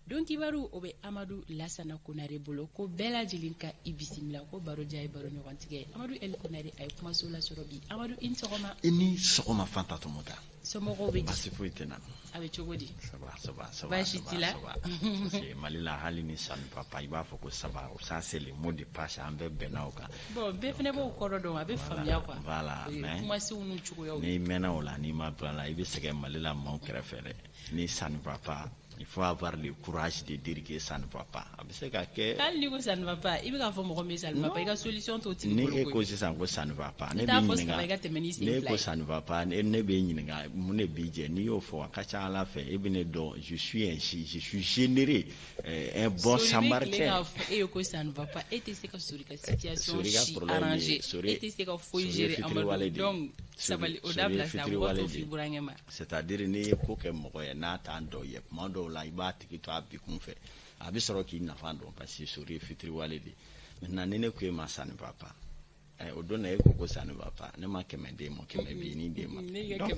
Don kibaru o bɛ Amadu Lasana Konare bolo ko bɛɛ lajɛlen ka i bisimila ko baro diya ye baro ɲɔgɔntigɛ Amadu El Konare a ye kumaso lasɔrɔ bi Amadu i ni sɔgɔma. I ni sɔgɔma Fanta Tɔmɔta. Somɔgɔw bɛ di? Baasi foyi tɛ n na. A bɛ cogo di? Ça va, ça va, ça va. Baasi t'i la? Ça va. Parce que Mali la hali ni ça ne va pas i b'a fɔ ko ça va ça c'est le mot de passe an bɛɛ bɛnna o kan. Bon bɛɛ fana b'o kɔrɔ dɔn a bɛ faamuya quoi. Voilà mais kumasenw n'u cogoyaw. N'i mɛnna o la n'i ma bila la i bɛ sɛgɛn Mali la maaw kɛrɛfɛ dɛ ni ça ne va pas il faut avoir le courage de dire que ça ne va pas a bɛ se ka kɛ. Hali n'i ko ça ne va pas i bɛ k'a fɔ mɔgɔ min ça ne va pas i ka solution t'o tigi bolo koyi. Ni e ko sisan ko ça ne va pas ne b'i ɲininka i ka tɛmɛ n'i sen fila ye. Ne ko ça ne va pas ne b'i ɲininka mun de b'i jɛ n'i y'o fɔ a ka ca Ala fɛ e bɛ ne dɔn je suis un je suis généreux un bon samaritain. Sori bɛ tilen k'a fɔ e ye ko ça ne va pas e tɛ se ka Sori ka situation si arranger e tɛ se ka foyi gérer Amadu donc sabali o dabila sa mɔgɔ t'o f'i burankɛ ma. C'est à dire n'i ye ko kɛ mɔgɔ ye n'a t'an dɔ ye tuma dɔw la i b'a tigi to a bikun fɛ a bɛ sɔrɔ k'i nafa dɔn parce que Sori ye fitiriwale de ye maintenant ni ne ko e ma ça ne va pas o don na e ko ko ça ne va pas ne ma 100 d'e ma 100 binni d'e ma donc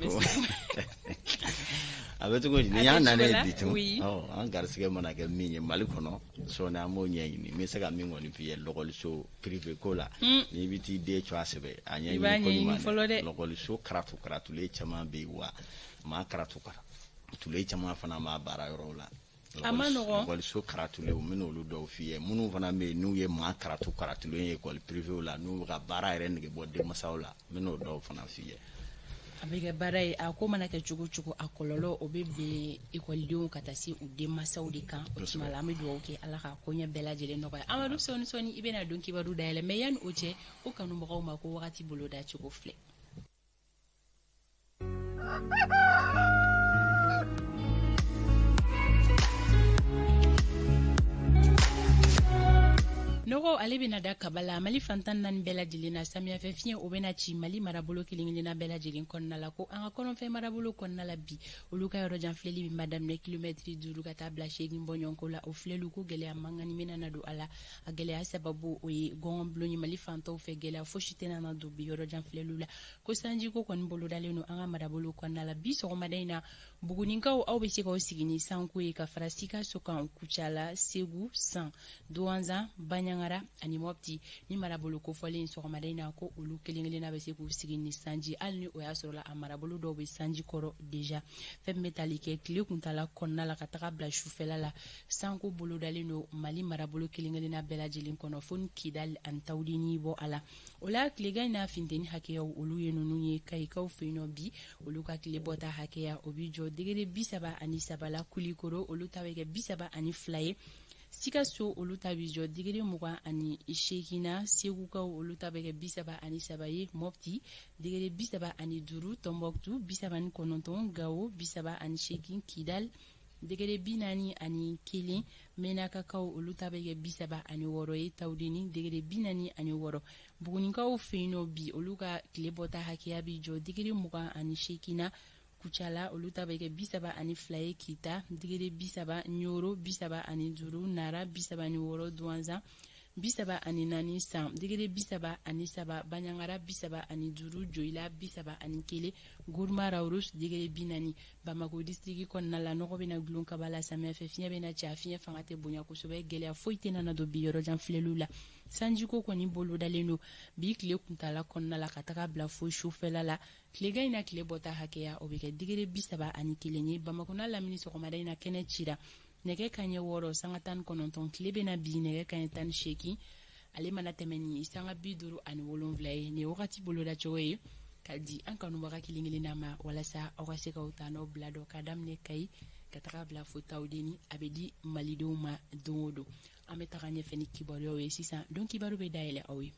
a bɛ cogo di nin y'an nanen ye bi tun an garisigɛ mana kɛ min ye Mali kɔnɔ sɔɔni an b'o ɲɛɲini n bɛ se ka min kɔni f'i ye lɔkɔliso privé ko la n'i bɛ t'i den tɔgɔ sɛbɛn a ɲɛɲini ko ɲuman dɛ lɔkɔliso karatu karatulen caman bɛ yen wa maa karatu karatulen caman fana b'a baara yɔrɔw la a ma nɔgɔn ekɔliso karatulenw n bɛna olu dɔw f'i ye minnu fana bɛ yen n'u ye maa karatu karatulen ye ekɔli privéw la n'u bɛ ka baara yɛrɛ nege bɔ denmansaw la n bɛna o dɔw fana f'i ye a bɛ kɛ baara ye a ko mana kɛ cogo cogo a kɔlɔlɔ o bɛ bin ekɔlidenw ka taa se u denmansaw de kan o tuma la an bɛ dugawu kɛ ala ka koɲɛ bɛɛ lajɛlen nɔgɔya Amadu sɔɔni sɔɔni i bɛna don kibaru dayɛlɛ mais yanni o cɛ ko kanubagaw ma ko wagati boloda cogo filɛ Nɔgɔ ale bɛna da kaba la Mali fan 14 bɛɛ lajɛlen na samiyɛfɛ fiɲɛ o bɛna ci Mali marabolo kelen-kelenna bɛɛ lajɛlen kɔnɔna la ko an ka kɔrɔnfɛ marabolo kɔnɔna la bi olu ka yɔrɔjan filɛli min b'a daminɛ kilomɛtiri 5 ka taa bila 8 bɔɲɔgɔnko la o filɛliw ko gɛlɛya mankani bɛna na don a la a gɛlɛya sababu o ye gɔngɔnbulon ye Mali fan tɔw fɛ gɛlɛya fosi tɛna na don bi yɔrɔjan filɛliw la ko sanjiko kɔni bolodalen don an ka marabolo kɔnɔna la bi sɔgɔmada in na buguninkaw aw bɛ se k'aw sigi ni sanko ye ka fara sikaso kan kucala segu san duwanzan baɲangara ani mɔpti ni marabolo kofɔlen sɔgɔmada in na ko olu kelen kelenna bɛ se k'u sigi ni sanji hali ni o y'a sɔrɔla a marabolo dɔw bɛ sanji kɔrɔ deja fɛn min bɛ tali kɛ tile kuntala kɔnɔna la ka taga bila sufɛla la sanko bolodalen don mali marabolo kelen kelenna bɛɛ lajɛlen kɔnɔ fo ni kidali ani tawudeni bɔ a la o la tilegan in na funteni hakɛyaw olu ye ninnu ye kayikaw fɛ yen nɔ bi olu ka tile bɔta hakɛya o bi jɔ degere 33 la kulikoro olu ta bɛ kɛ 32 ye sikaso olu ta bi jɔ degere 28 na segukaw olu ta bɛ kɛ 33 ye mɔpti degere 35 tɔnbɔkutu 39 gawo 38 kidal degere 41 menakakaw olu ta bɛ kɛ 36 ye tawudeni degere 46 bugunikaw fɛ yen nɔ bi olu ka tile bɔta hakɛya bi jɔ degere 28 na kucala olu ta bɛ kɛ 32 ye kita degere 30 ɲoro 35 nara 36 duwanzan 34 san degere 33 baɲangara 35 joyila 31 guruma rawurus degere 40 bamako distriki kɔnɔna la nɔgɔ bɛna gulon kaba la samiyɛfɛ fiɲɛ bɛna ci a fiɲɛ fanga tɛ bonya kosɛbɛ gɛlɛya foyi tɛna na don bi yɔrɔjan filɛliw la sanjiko kɔni bolodalen don bi tile kuntala kɔnɔna la ka taga bila fo sufɛla la tilegan in na tile bɔta hakɛya o bɛ kɛ degere 31 ye bamakɔ n'a lamini sɔgɔmada in na kɛnɛ cira nɛgɛ kanɲɛ 6 sanga 19 tile bɛna bin nɛgɛ kanɲɛ 18 ale mana tɛmɛ ni sanga 57 ye nin ye wagati bolodacogo ye ka di an kanubaga kelen kelenna ma walasa aw ka se k'aw ta n'aw bila dɔn ka daminɛ kayi ka taga bila fo tawudeni a bɛ di malidenw ma don o don an bɛ taga ɲɛfɛ ni kibaruyaw ye sisan don kibaru bɛ dayɛlɛ aw ye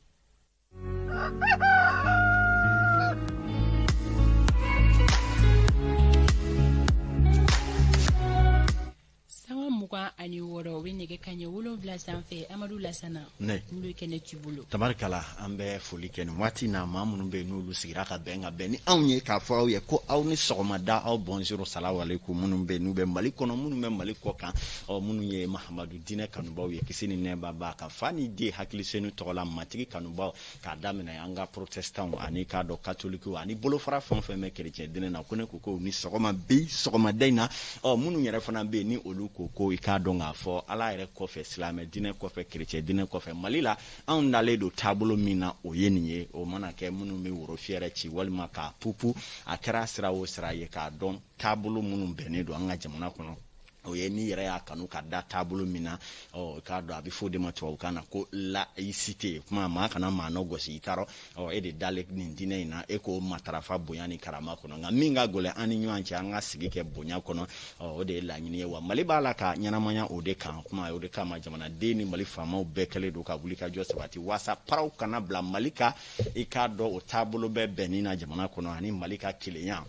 Sanga 26 o bɛ nɛgɛ kanɲɛ 7 sanfɛ Amadu Lasana n bɛ kɛnɛ t'i bolo tabarikala an bɛ foli kɛ nin waati na maa minnu bɛ yen n'olu sigira ka bɛn ka bɛn ni anw ye k'a fɔ aw ye ko aw ni sɔgɔmada aw bonjour salawalekum minnu bɛ yen n'u bɛ Mali kɔnɔ minnu bɛ Mali kɔ kan ɔ minnu ye Mahamadu diinɛ kanubaw ye kisi ni nɛɛma b'a kan fa ni den hakili senu tɔgɔ la matigi kanubaw k'a daminɛ an ka protestantw ani k'a dɔn katolikiw ani bolofara fɛn o fɛn bɛ kerecɛn diinɛ na ko ne ko ko ni sɔgɔma bi sɔgɔmada in na ɔ minnu yɛrɛ fana bɛ yen ni olu ko ko i i k'a dɔn k'a fɔ Ala yɛrɛ kɔfɛ, silamɛ diinɛ kɔfɛ, kerecɛn diinɛ kɔfɛ, Mali la anw dalen don taabolo min na, o ye nin ye. O mana kɛ minnu bɛ woro fiyɛrɛ ci walima k'a pupu, a kɛra sira o sira ye, k'a dɔn taabolo minnu bɛnnen don an ka jamana kɔnɔ, o ye n'i yɛrɛ y'a kanu ka da taabolo min na, ɔ k'a dɔn a bɛ fɔ o de ma tubabukan na ko laïcité. Kuma maa kana maa nɔ gosi i taarɔ, ɔ e de dalen nin diinɛ in na, e k'o matarafa bonya ni karama kɔnɔ. Nka min ka gɛlɛn an ni ɲɔgɔn cɛ, an ka sigi kɛ bonya kɔnɔ, ɔ o de ye laɲini ye. Wa Mali b'a la ka ɲɛnamaya o de kan. Kuma o de kama jamanaden ni Mali faamaw bɛɛ kɛlen don ka wuli ka jɔ sabati waasa paraw kana bila Mali ka, i k'a dɔn o taabolo bɛɛ bɛnni na jamana kɔnɔ, ani Mali ka kelenya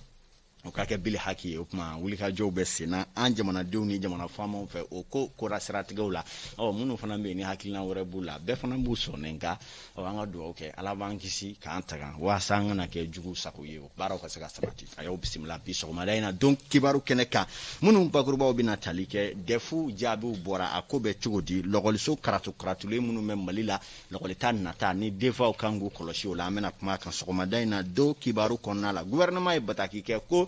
o ka kɛ bili haki ye. O tuma wulikajɔw bɛ sen na an jamanadenw ni jamana faamaw fɛ o ko kora siratigɛw la. Ɔ minnu fana bɛ yen ni hakilina wɛrɛ b'u la, bɛɛ fana b'u sɔnnen. Nka ɔ an ka dugawu kɛ, Ala b'an kisi k'an taga waasa an kana kɛ jugu sago ye, o baaraw ka se ka sabati. A y'aw bisimila bi sɔgɔmada in na don kibaru kɛnɛ kan, minnu bakurubaw bɛna tali kɛ DEF jaabiw bɔra, a ko bɛ cogo di, lɔgɔliso karatu karatulen minnu bɛ Mali la, lɔgɔlita nata ni denfaw kan k'u kɔlɔsi o la, an bɛna kuma kan sɔgɔmada in na don kibaru kɔnɔna la. Gouvernement ye bataki kɛ ko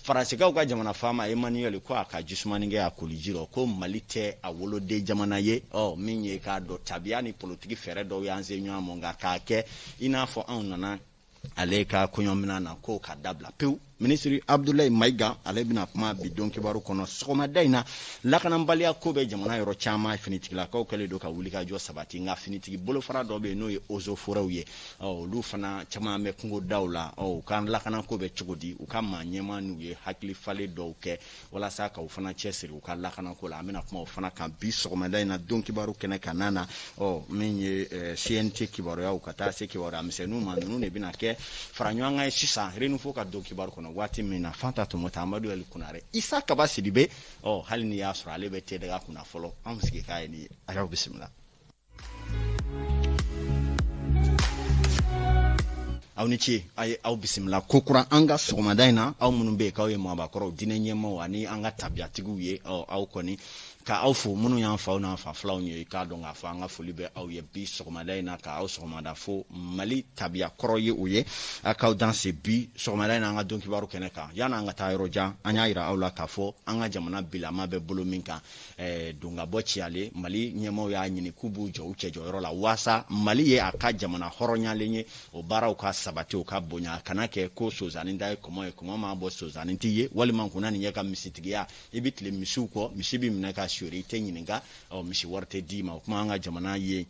Faransikaw ka jamana faama Emmanuel ko a ka jisumani kɛ a koliji rɔ, ko Mali tɛ a woloden jamana ye. Ɔ min ye k'a dɔn tabiya ni politiki fɛɛrɛ dɔw y'an se ɲɔgɔn ma, nka k'a kɛ i n'a fɔ anw nana ale ka kɔɲɔminɛn na, k'o ka dabila pewu. Minisiri Abdoulaye Maïga, ale bɛna kuma bi don kibaru kɔnɔ sɔgɔmada in na. Lakanabaliya ko bɛ jamana yɔrɔ caman, finitigilakaw kɛlen don ka wulikajɔ sabati, nka finitigi bolofara dɔ bɛ yen n'o ye eaux et forêts ye, ɔ olu fana caman bɛ kungodaw la. Ɔ u ka lakanako bɛ cogo di? U ka maa ɲɛmaa n'u ye hakili falen dɔw kɛ walasa ka u fana cɛsiri u ka lakanako la, an bɛna kuma o fana kan bi sɔgɔmada in na don kibaru kɛnɛ kan n'a na. Ɔ min ye CNT kibaruyaw ka taa se kibaruya misɛnninw ma, ninnu de bɛna kɛ fara ɲɔgɔn kan ye sisan Renouveau ka don kibaru kɔnɔ waati min na. Fanta Tɔmɔta, Amadu Ali Konare, Isa Kaba Sidibe, ɔ hali n'i y'a sɔrɔ ale bɛ tedaga kunna fɔlɔ, anw sigi k'a ye nin ye. A y'aw bisimila. Aw ni ce, a ye aw bisimila kokura an ka sɔgɔmada in na. Aw minnu bɛ yen k'aw ye maabakɔrɔw, diinɛ ɲɛmaaw ani an ka tabiyatigiw ye, ɔ aw kɔni ka aw fo, minnu y'an faw n'an fa filanw ye, k'a dɔn k'a fɔ an ka foli bɛ aw ye bi sɔgɔmada in na, ka aw sɔgɔmada fo Mali tabiya kɔrɔ ye o ye. A k'aw danse bi sɔgɔmada in na an ka don kibaru kɛnɛ kan. Yanni an ka taa yɔrɔ jan, an y'a yira aw la k'a fɔ an ka jamana bilama bɛ bolo min kan, don ka bɔ ciyalen, Mali ɲɛmaaw y'a ɲini k'u b'u jɔ u cɛjɔyɔrɔ la waasa Mali ye a ka jamana hɔrɔnyalen ye, o baaraw ka sabati, o ka bonya, a kana kɛ ko sonsannin ta ye kɔmɔ ye, kɔmɔ m'a bɔ sonsannin t'i ye, walima kunna nin ye ka misitigiya, i bɛ tile misiw kɔ, misi b'i minɛ ka sori, i tɛ ɲininka, ɔ misi wari tɛ d'i ma. O kuma an ka jamana ye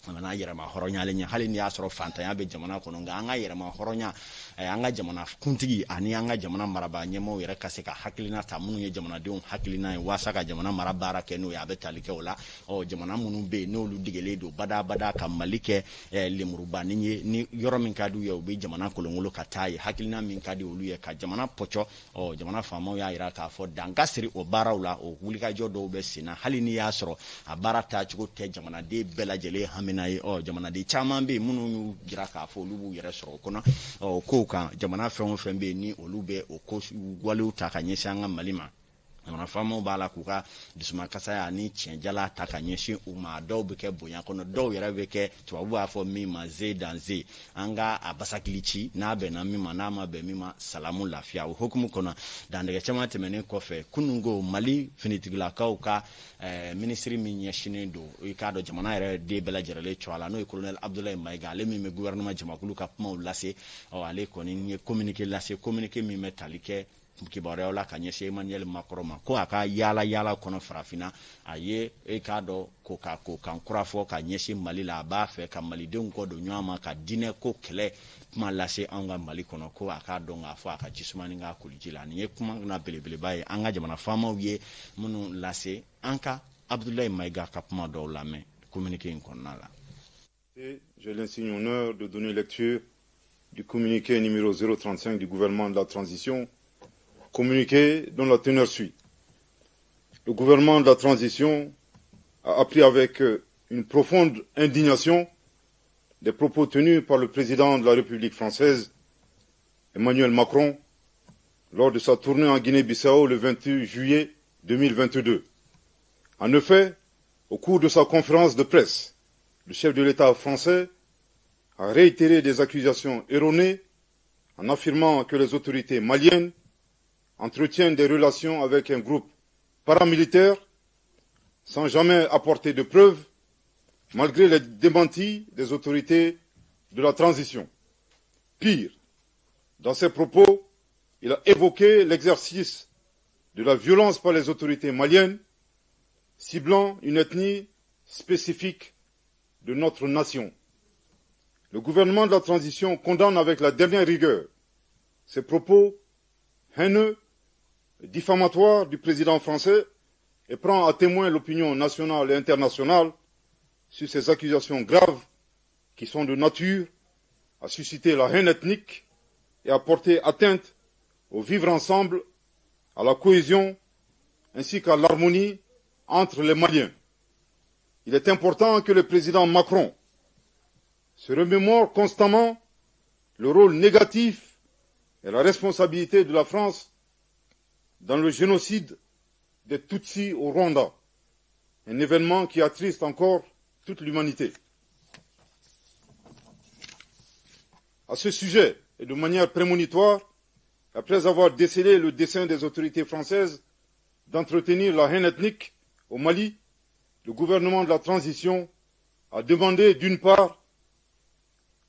jamana yɛrɛma hɔrɔnyalen ye, hali n'i y'a sɔrɔ fantanya bɛ jamana kɔnɔ, nka an ka yɛrɛma hɔrɔnya, an ka jamana kuntigi ani an ka jamana marabaa ɲɛmaaw yɛrɛ ka se ka hakilina ta minnu ye jamanadenw hakilina ye waasa ka jamana mara baara kɛ n'o ye, a bɛ tali kɛ o la. Ɔ jamana minnu bɛ yen n'olu degelen don badabada ka Mali kɛ lemurubanin ye, ni yɔrɔ min ka di u ye u bɛ jamana kolonkolon ka taa ye, hakilina min ka di olu ye ka jamana pɔcɔ. Ɔ jamana faamaw y'a yira k'a fɔ dan ka siri o baaraw la, o wulikajɔ dɔw bɛ sen na, hali n'i y'a sɔrɔ a baara taacogo tɛ jamanaden bɛɛ lajɛlen hamina ye. Ɔ jamanaden caman bɛ yen minnu y'u jira k'a fɔ olu b'u yɛrɛ sɔrɔ o kɔnɔ. Ɔ o kow kan, jamana fɛn o fɛn bɛ yen ni olu bɛ o ko walew ta ka ɲɛsin an ka Mali ma, jamana faamaw b'a la k'u ka dusumakasaya ni tiɲɛjala ta ka ɲɛsin u ma. Dɔw bɛ kɛ bonya kɔnɔ, dɔw yɛrɛ bɛ kɛ tubabu b'a fɔ min ma ze dan ze, an ka a basakili ci n'a bɛnna min ma, n'a ma bɛn min ma, salamu lafiya. O hukumu kɔnɔ, dantigɛ caman tɛmɛnen kɔfɛ, kununko Mali finitigilakaw ka minisiri min ɲɛsinnen don i k'a dɔn jamana yɛrɛ den bɛɛ lajɛlen cogoya la, n'o ye colonel Abdoulaye Maïga, ale min bɛ gouvernement jamakulu ka kumaw lase, ɔ ale kɔni ye communiqué lase, communiqué min bɛ tali kɛ kibaruyaw la ka ɲɛsin Emmanuel Macron ma, ko a ka yaala yaala kɔnɔ farafinna, a ye e k'a dɔn ko ka ko kan kura fɔ ka ɲɛsin Mali la, a b'a fɛ ka malidenw kɔ don ɲɔgɔn ma, ka diinɛ ko kɛlɛ kuma lase anw ka Mali kɔnɔ, ko a k'a dɔn k'a fɔ a ka jisumani k'a koliji la. Nin ye kuma na belebeleba ye an ka jamana faamaw ye minnu lase. An ka Abdoulaye Maïga ka kuma dɔw lamɛn communiqué in kɔnɔna la. J'ai l'insigne honneur de donner lecture du communiqué numéro 035 du gouvernement de la transition, communiqué dont la teneur suit. Le gouvernement de la transition a appris avec une profonde indignation des propos tenus par le président de la République française, Emmanuel Macron, lors de sa tournée en Guinée-Bissau le 28 juillet 2022. En effet, au cours de sa conférence de presse, le chef de l'État français a réitéré des accusations erronées en affirmant que les autorités maliennes entretiennent des relations avec un groupe paramilitaire sans jamais apporter de preuves, malgré les démentis des autorités de la transition. Pire, dans ses propos, il a évoqué l'exercice de la violence par les autorités maliennes, ciblant une ethnie spécifique de notre nation. Le gouvernement de la transition condamne avec la dernière rigueur ces propos haineux et diffamatoires du président français et prend à témoin l'opinion nationale et internationale sur ces accusations graves qui sont de nature à susciter la haine ethnique et à porter atteinte au vivre ensemble, à la cohésion ainsi qu'à l'harmonie entre les Maliens. Il est important que le président Macron se remémore constamment le rôle négatif et la responsabilité de la France dans le génocide des Tutsis au Rwanda, un événement qui attriste encore toute l'humanité. À ce sujet, et de manière prémonitoire, après avoir décelé le dessein des autorités françaises d'entretenir la haine ethnique au Mali, le gouvernement de la transition a demandé d'une part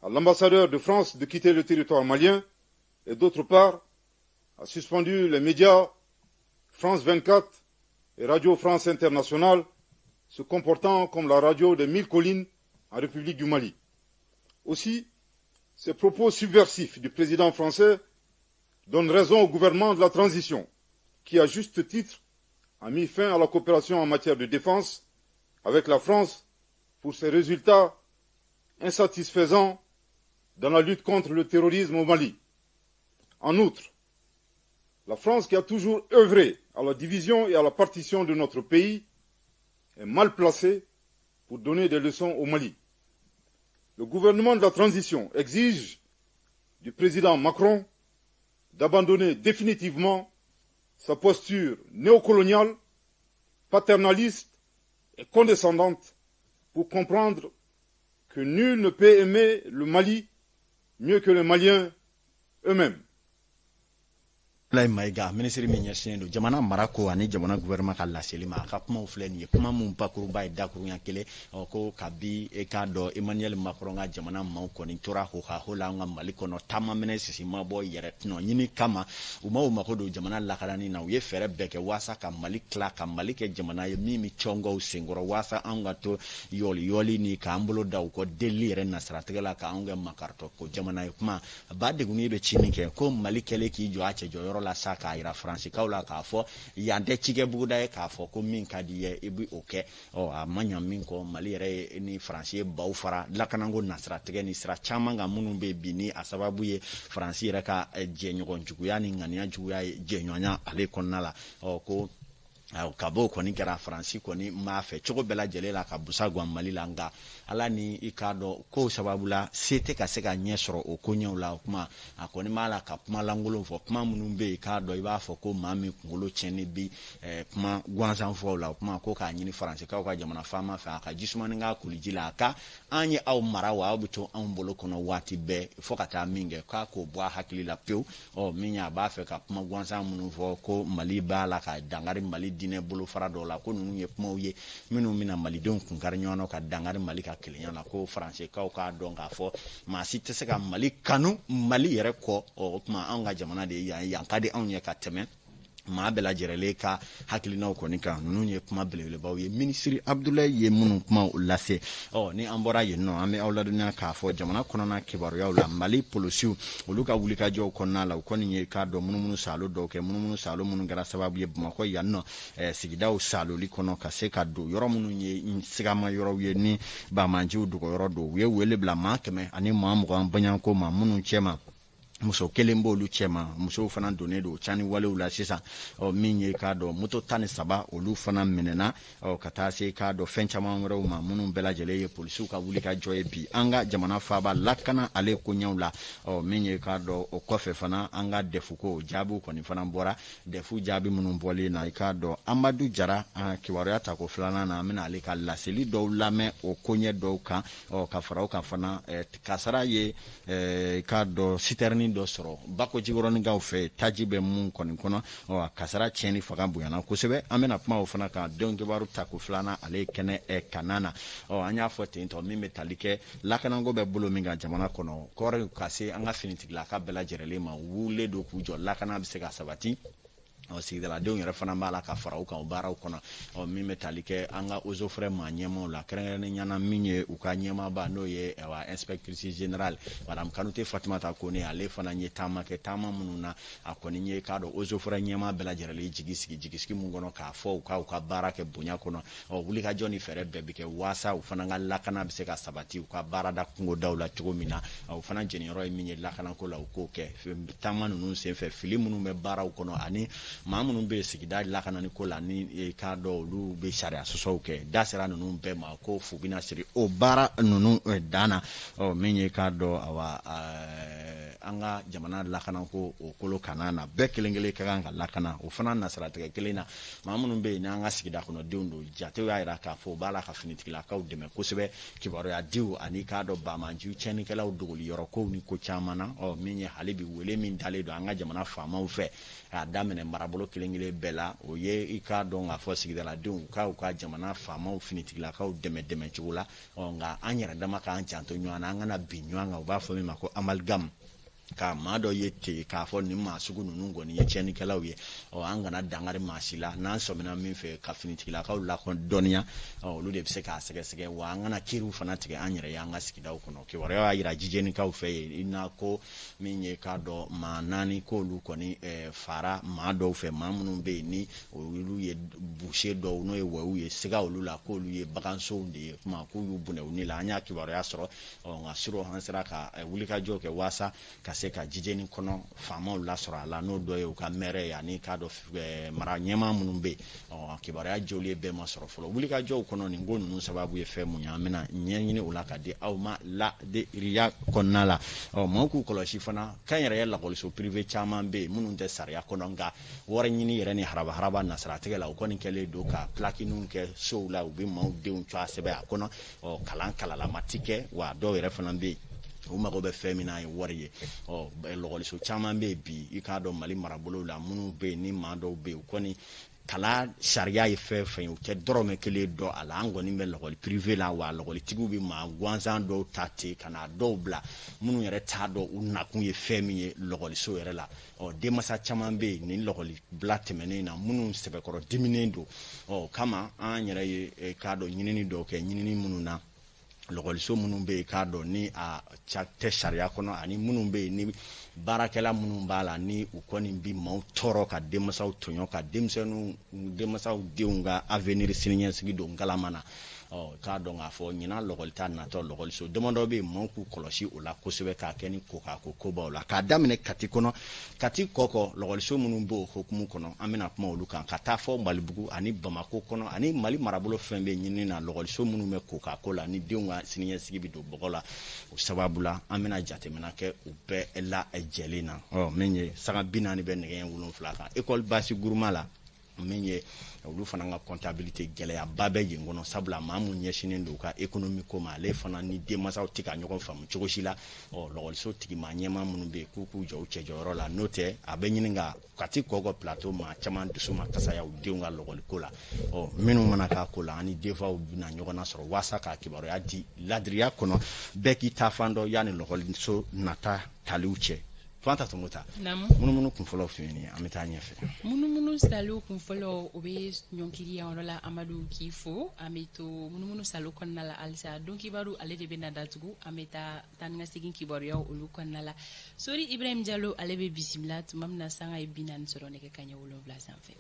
à l'ambassadeur de France de quitter le territoire malien et d'autre part a suspendu les médias France 24 et Radio France Internationale se comportant comme la radio des mille collines en République du Mali. Aussi, ces propos subversifs du président français donnent raison au gouvernement de la transition qui, à juste titre, a mis fin à la coopération en matière de défense avec la France pour ses résultats insatisfaisants dans la lutte contre le terrorisme au Mali. En outre, la France, qui a toujours œuvré à la division et à la partition de notre pays, est mal placée pour donner des leçons au Mali. Le gouvernement de la transition exige du président Macron d'abandonner définitivement sa posture néocoloniale, paternaliste et condescendante pour comprendre que nul ne peut aimer le Mali mieux que les Maliens eux-mêmes. Abdoulaye Maïga, minisiri min ɲɛsinnen don jamana marako ani jamana gouvernement ka laseli ma, a ka kumaw filɛ nin ye, kuma mun bakuruba ye dakurunya kelen. Ko kabi e k'a dɔn Emmanuel Macron ka jamana maaw kɔni tora hohaho la an ka Mali kɔnɔ, taama minɛ sisi ma bɔ yɛrɛ tɔnɔ ɲini kama, u ma u mako don jamana lakanani na. U ye fɛɛrɛ bɛɛ kɛ waasa ka Mali tila, ka Mali kɛ jamana ye min bɛ cɔngɔw senkɔrɔ, waasa anw ka to yɔli yɔli ni k'an bolo da u kɔ delili yɛrɛ nasiratigɛ la, k'anw kɛ makaritɔ ko jamana ye. Kuma ba degunni bɛ ci min kɛ ko Mali kɛlen k'i jɔ a cɛ jɔyɔrɔ la sa, k'a yira Faransikaw la k'a fɔ yan tɛ cikɛ buguda ye, k'a fɔ ko min ka di ye i bɛ o kɛ. A ma ɲa min kɔ, Mali yɛrɛ ye ni Faransi ye baw fara lakanako nasiratigɛ ni sira caman kan minnu bɛ bi ni a sababu ye Faransi yɛrɛ ka jɛɲɔgɔn juguya ni ŋaniya juguya ye jɛɲɔgɔnya ale kɔnɔna la. Ko ka b'o kɔni kɛra Faransi kɔni m'a fɛ cogo bɛɛ lajɛlen la ka busa gan Mali la, nka Ala ni i k'a dɔn kow sababu la se tɛ ka se ka ɲɛ sɔrɔ o koɲɛw la. O kuma a kɔni b'a la ka kuma lankolon fɔ, kuma minnu bɛ yen k'a dɔn i b'a fɔ ko maa min kunkolo tiɲɛni bi kuma gansan fɔw la. O kuma ko k'a ɲini Faransikaw ka jamana faama fɛ a ka jisumani k'a koliji la, a ka an ye aw mara wa aw bɛ to anw bolo kɔnɔ waati bɛɛ fo ka taa min kɛ, k'a k'o bɔ a hakili la pewu. Min ye a b'a fɛ ka kuma gansan minnu fɔ ko Mali b'a la ka dankari Mali diinɛ bolofara dɔw la, ko ninnu ye kumaw ye minnu bɛna malidenw kunkari ɲɔgɔn na ka dankari Mali ka kelenya la. Ko Faransikaw k'a dɔn k'a fɔ maa si tɛ se ka Mali kanu Mali yɛrɛ kɔ. O tuma anw ka jamana de ye yan, yan ka di anw ye ka tɛmɛ maa bɛɛ lajɛlen ka hakilinaw kɔni kan. Ninnu ye kuma belebelebaw ye minisiri Abdoulaye ye minnu kumaw lase. Ni an bɔra yen nɔ, an bɛ aw ladɔnniya k'a fɔ jamana kɔnɔna kibaruyaw la, Mali polisiw olu ka wulikajɔw kɔnɔna la, u kɔni ye k'a dɔn munumunu salo dɔw kɛ, munumunu salo minnu kɛra sababu ye Bamakɔ yan nɔ sigidaw saloli kɔnɔ ka se ka don yɔrɔ minnu ye sigama yɔrɔw ye ni banbaanciw dogoyɔrɔ don. U ye wele bila maa 120 baɲanko ma minnu cɛma muso kelen b'olu cɛma, musow fana donnen don cani walew la sisan. Min ye k'a dɔn moto 13 olu fana minɛna, ka taa se k'a dɔn fɛn caman wɛrɛw ma minnu bɛɛ lajɛlen ye polisiw ka wuli ka jɔ ye bi an ka jamana faaba lakana ale koɲɛw la. Min ye k'a dɔn o kɔfɛ fana an ka dɛfuko jaabiw kɔni fana bɔra, dɛfu jaabi minnu bɔlen na i k'a dɔn Amadu Jara kibaruya tako filanan na, an bɛna ale ka laseli dɔw lamɛn o koɲɛ dɔw kan. Ka fara o kan fana kasara ye k'a dɔn sitɛrini tiɲɛni dɔ sɔrɔ Bako Jikɔrɔninkaw fɛ, taji bɛ mun kɔni kɔnɔ. Ɔ, a kasara tiɲɛni fanga bonyana kosɛbɛ. An bɛna kuma o fana kan don kibaru tako filanan ale kɛnɛ kanna na. Ɔ, an y'a fɔ ten tɔ, min bɛ tali kɛ lakanako bɛ bolo min kan jamana kɔnɔ, kɔɔri ka se an ka finitigilaka bɛɛ lajɛrɛlen ma, wulilen don k'u jɔ, lakana bɛ se ka sabati. Ɔ, sigidaladenw yɛrɛ fana b'a la ka fara u kan o baaraw kɔnɔ. Ɔ, min bɛ tali kɛ an ka eaux et forêts maa ɲɛmaaw la, kɛrɛnkɛrɛnnenya na min ye u ka ɲɛmaaba, n'o ye inspectrice générale madame Kanute Fatumata Kone, ale fana ye taama kɛ, taama minnu na a kɔni ye k'a dɔn eaux et forêts ɲɛmaa bɛɛ lajɛrɛlen jigi sigi, jigisigi mun kɔnɔ k'a fɔ u ka baara kɛ bonya kɔnɔ. Ɔ, wulikajɔ ni fɛɛrɛ bɛɛ bɛ kɛ waasa u fana ka lakana bɛ se ka sabati u ka baarada kungodaw la cogo min na. U fana jɛniyɔrɔ ye min ye lakanako la, u k'o kɛ. Taama ninnu senfɛ, fili minnu bɛ baaraw kɔnɔ ani maa minnu bɛ sigida lakanani ko la, ni k'a dɔn olu bɛ sariya sɔsɔw kɛ, da sera ninnu bɛɛ ma ko fu bɛna siri o baara ninnu dan na. Ɔ, min ye k'a dɔn awa an ka jamana lakanako o kolo kana na, bɛɛ kelen kelen ka kan ka lakana. O fana nasiratigɛ kelen na, maa minnu bɛ yen n'an ka sigida kɔnɔdenw don, jatew y'a jira k'a fɔ u b'a la ka finitigilakaw dɛmɛ kosɛbɛ kibaruya diw ani k'a dɔn banbaanci tiɲɛnikɛlaw dogoli yɔrɔ kow ni ko caman na. Ɔ, min ye hali bi wele min dalen don an ka jamana faamaw fɛ k'a daminɛ marabolo kelen kelen bɛɛ la, o ye i k'a dɔn k'a fɔ sigidaladenw k'u ka jamana faamaw finitigilakaw dɛmɛ dɛmɛ cogo la. Ɔ, nka an yɛrɛ dama k'an janto ɲɔgɔn na, an kana bin ɲɔgɔn kan, u b'a fɔ min ma ko amalgame, ka maa dɔ ye ten k'a fɔ nin maa sugu ninnu kɔni ye tiɲɛnikɛlaw ye. Ɔ, an kana dankari maa si la, n'an sɔmina min fɛ ka finitigilakaw lakɔdɔnniya, ɔ, olu de bɛ se k'a sɛgɛsɛgɛ, wa an kana kiiriw fana tigɛ an yɛrɛ ye an ka sigidaw kɔnɔ. Kibaruya y'a jira jijɛnikaw fɛ yen, i n'a ko min ye k'a dɔn maa 4 k'olu kɔni fara maa dɔw fɛ, maa minnu bɛ yen ni olu ye boucher dɔw, n'o ye wɔyiw ye, siga olu la k'olu ye bagansow de ye, kuma k'u y'u bɔnɛ u ni la. An y'a kibaruya sɔrɔ. Ɔ, nka surɔ an sera ka wulikajɔ kɛ waasa ka se ka jijɛni kɔnɔ faamaw lasɔrɔ a la, n'o dɔ ye u ka mɛrɛ ye ani k'a dɔn mara ɲɛmaa minnu bɛ yen. Ɔ, kibaruya jɔlen bɛɛ ma sɔrɔ fɔlɔ. Wulikajɔw kɔnɔ, nin ko ninnu sababu ye fɛn mun ye, an bɛna ɲɛɲini o la ka di aw ma ladiriya kɔnɔna la. Ɔ, maaw k'u kɔlɔsi fana, kɛnyɛrɛye lakɔliso privé caman bɛ yen minnu tɛ sariya kɔnɔ, nka wari ɲini yɛrɛ ni haraba nasiratigɛ la, u kɔni kɛlen don ka plaqueninw kɛ sow la, u bɛ maaw denw tɔgɔ sɛbɛn a kɔnɔ. Ɔ, kalan kalalama ti kɛ, wa dɔw yɛrɛ fana bɛ yen u mago bɛ fɛn min na ye wari ye. Ɔ, lɔgɔliso caman bɛ yen bi, i k'a dɔn Mali marabolo la, minnu bɛ yen ni maa dɔw bɛ yen, u kɔni kalan sariya ye fɛn fɛn ye, u tɛ dɔrɔmɛ kelen dɔn a la. An kɔni bɛ lɔgɔli privé la, wa lɔgɔlitigiw bɛ maa gansan dɔw ta ten ka na dɔw bila minnu yɛrɛ t'a dɔn u nakun ye fɛn min ye lɔgɔliso yɛrɛ la. Ɔ, denmansa caman bɛ yen nin lɔgɔli bila tɛmɛnen na minnu sɛbɛkɔrɔ diminen don. Ɔ, kama an yɛrɛ ye k'a dɔn ɲinini dɔw kɛ, ɲinini minnu na lɔgɔliso minnu bɛ yen k'a dɔn ni a tɛ sariya kɔnɔ, ani minnu bɛ yen ni baarakɛla minnu b'a la ni u kɔni bi maaw tɔɔrɔ, ka denmansaw tɔɲɔ, ka denmisɛnninw denmansaw denw ka avenir siniɲɛsigi don galama na. Ɔ, k'a dɔn k'a fɔ ɲinan lɔgɔli ta natɔ, lɔgɔliso damadɔ bɛ yen, maaw k'u kɔlɔsi o la kosɛbɛ, k'a kɛ ni ko k'a ko kobaw la, k'a daminɛ Kati kɔnɔ, Kati kɔkɔ lɔgɔliso minnu b'o hukumu kɔnɔ, an bɛna kuma olu kan, ka taa fɔ Malibugu ani Bamako kɔnɔ ani Mali marabolo fɛn bɛ ɲini na, lɔgɔliso minnu bɛ ko k'a ko la ni denw ka siniɲɛsigi bɛ don bɔgɔ la, o sababu la an bɛna jateminɛ kɛ u bɛɛ lajɛlen na. Ɔ, min ye sanga 40 bɛ nɛgɛ 7 kan, école basi guruma la, min ye olu fana ka comptabilité gɛlɛyaba bɛ yen kɔnɔ, sabula maa mun ɲɛsinnen don u ka économie ko ma, ale fana ni denmansaw tɛ ka ɲɔgɔn faamu cogo si la. Ɔ, lɔgɔliso tigi maa ɲɛmaa minnu bɛ yen k'u k'u jɔ u cɛjɔyɔrɔ la, n'o tɛ a bɛ ɲini ka Kati kɔkɔ plateau maa caman dusu ma kasaya u denw ka lɔgɔliko la. Ɔ, minnu mana k'a ko la, ani denfaw bɛna ɲɔgɔn nasɔrɔ waasa k'a kibaruya di ladiriya kɔnɔ, bɛɛ k'i ta fan dɔn yanni lɔgɔliso nata taliw cɛ. Fanta Tɔmɔta, munumunu kunfɔlɔw tun ye nin ye, an bɛ taa ɲɛfɛ. Munumunu salo kunfɔlɔ, o bɛ ɲɔnkiri yan yɔrɔ la. Amadu, k'i fo. An bɛ to munumunu salo kɔnɔna la halisa. Don kibaru ale de bɛ na datugu. An bɛ taa taa ni ka segin kibaruyaw olu kɔnɔna la. Sori Ibrahim Jalo, ale bɛ bisimila tuma min na sanga ye 40 sɔrɔ nɛgɛ kanɲɛ 7 sanfɛ.